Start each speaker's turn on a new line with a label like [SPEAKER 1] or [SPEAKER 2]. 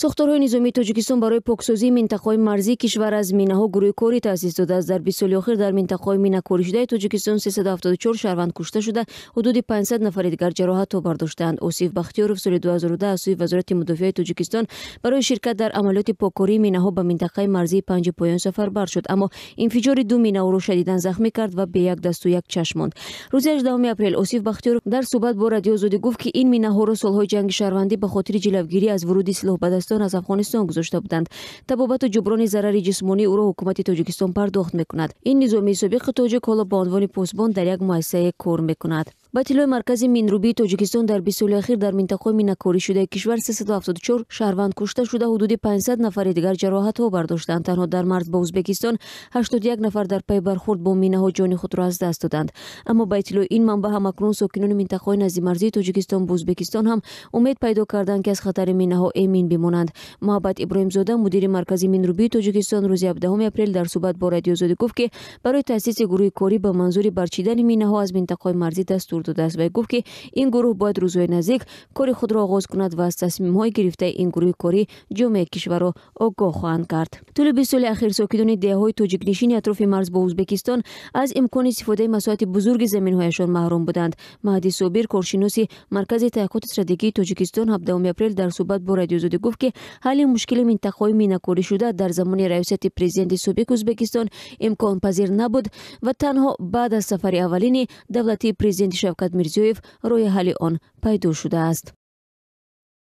[SPEAKER 1] Сохторҳои низомии Тоҷикистон барои поксозии минтақаҳои марзии кишвар аз минаҳо гурӯҳи корӣ таъсис додааст. Дар 20 соли охир дар минтақаҳои минакоришудаи Тоҷикистон 374 шаҳрванд кушта шуда, ҳудуди 500 нафари дигар ҷароҳатҳо бардоштаанд. Осиф Бахтиёров соли 2010 аз сӯи Вазорати мудофиаи Тоҷикистон барои ширкат дар амалиёти поккории минаҳо ба минтақаи марзии Панҷи Поён сафарбар шуд, аммо инфиҷори ду мина ӯро шадидан захмӣ кард ва бе як дасту як чашм монд. Рӯзи 18 апрел Осиф Бахтиёров дар суҳбат бо Радиои Озодӣ гуфт, ки ин минаҳоро солҳои ҷанги шаҳрвандӣ ба хотири ҷилавгирӣ аз вуруди силоҳбадастон аз Афғонистон гузошта буданд. Табобату ҷуброни зарари ҷисмонии ӯро ҳукумати Тоҷикистон пардохт мекунад. Ин низомии собиқи тоҷик ҳоло ба унвони посбон дар як муассисае кор мекунад. Ба иттилои Маркази минрубии Тоҷикистон, дар 20 соли ахир дар минтақаҳои минакоришудаи кишвар 374 шаҳрванд кушта шуда, ҳудуди 500 нафари дигар ҷароҳатҳо бардоштаанд. Танҳо дар марз бо Ӯзбекистон 81 нафар дар пайи бархурд бо минаҳо ҷони худро аз даст доданд. Аммо ба иттилои ин манбаъ, ҳамакнун сокинони минтақаҳои наздимарзии Тоҷикистон бо Ӯзбекистон ҳам умед пайдо карданд, ки аз хатари минаҳо эмин бимонанд. Муҳаббат Иброҳимзода, мудири Маркази минрубии Тоҷикистон, рӯзи 17 апрел дар суҳбат бо Радиои Озодӣ гуфт, ки барои таъсиси гурӯҳи корӣ ба манзури барчидани минаҳо аз минтақаҳои марзӣ дастур додааст ва гуфт, ки ин гурӯҳ бояд рӯзҳои наздик кори худро оғоз кунад ва аз тасмимҳои гирифтаи ин гурӯҳи корӣ ҷомеаи кишварро огоҳ хоҳанд кард. Тӯли 20 соли ахир сокинони деҳаҳои тоҷикнишини атрофи марз бо Ӯзбекистон аз имкони истифодаи масоҳати бузурги заминҳояшон маҳрум буданд. Маҳди Собир, коршиноси Маркази таҳқиқоти стратегии Тоҷикистон, 17 апрел дар суҳбат бо Радиои Озодӣ гуфт, ки ҳалли мушкили минтақаҳои минакоришуда дар замони раёсати президенти собиқи Ӯзбекистон имконпазир набуд ва танҳо баъд аз сафари аввалини давлатии президенти Шавкат Мирзиёев роҳи ҳалли он пайдо шудааст.